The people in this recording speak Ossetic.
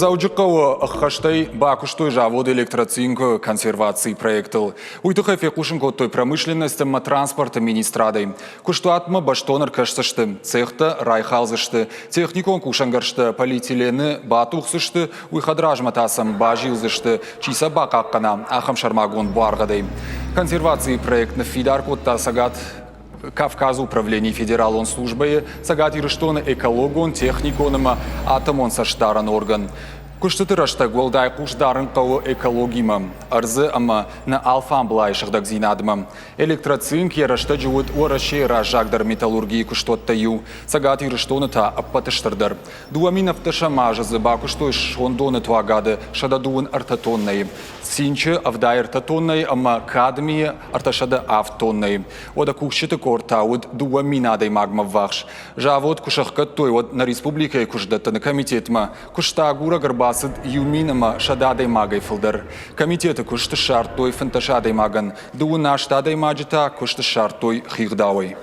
Дзӕуджыхъӕуы ӕххӕстӕй бакуыстой завод «Электроцинк»-ы консервацийы проектыл. Уый тыххӕй фехъусын кодтой промышленность ӕмӕ транспорты министрадӕй. Куыстуатмӕ бӕстон ӕркӕсдзысты, цехтӕ райхалдзысты, техникон кусӕнгӕрзтӕ полиэтилены батухдзысты, уый хӕдразмӕ та сӕм базилдзысты, чи сӕ бахъахъхъӕна, ахӕм сӕрмагонд буаргъӕдӕй. Консервацийы проект ныффидар кодта Цӕгат Кавказы управленийы федералон службӕйы Цӕгат Ирыстоны экологон, техникон ӕмӕ атомон цӕстдарӕн орган. Куыстыты рӕстӕг уӕлдай хъус дарын хъӕуы экологимӕ, ӕрдзы ӕмӕ нӕ алфамблайы сыгъдӕгдзинадмӕ. Электроцинк йӕ рӕстӕджы уыд Уӕрӕсейы раззагдӕр металлургийы куыстуӕттӕй иу, Цӕгат Ирыстоны та ӕппӕты стырдӕр. 2017 азы дзы бакуыстой Сондоны туагады 123 тоннӕйы, цинчы 73 тоннӕйы ӕмӕ кадмийы 307 тоннӕйы. Уӕдӕ кусджыты къорд та уыд 2000 адӕймагмӕ ввахс. Завод куы сӕхгӕдтой, уӕд нӕ республикӕйы куыстдӕттыны комитетмӕ куыстагурӕг ӕрбацыд 1100 адӕймагӕй фылдӕр. Комитеты куыст ссардтой 15 адӕймагӕн, 18 адӕймаджы та куыст ссардтой хигъдауӕй.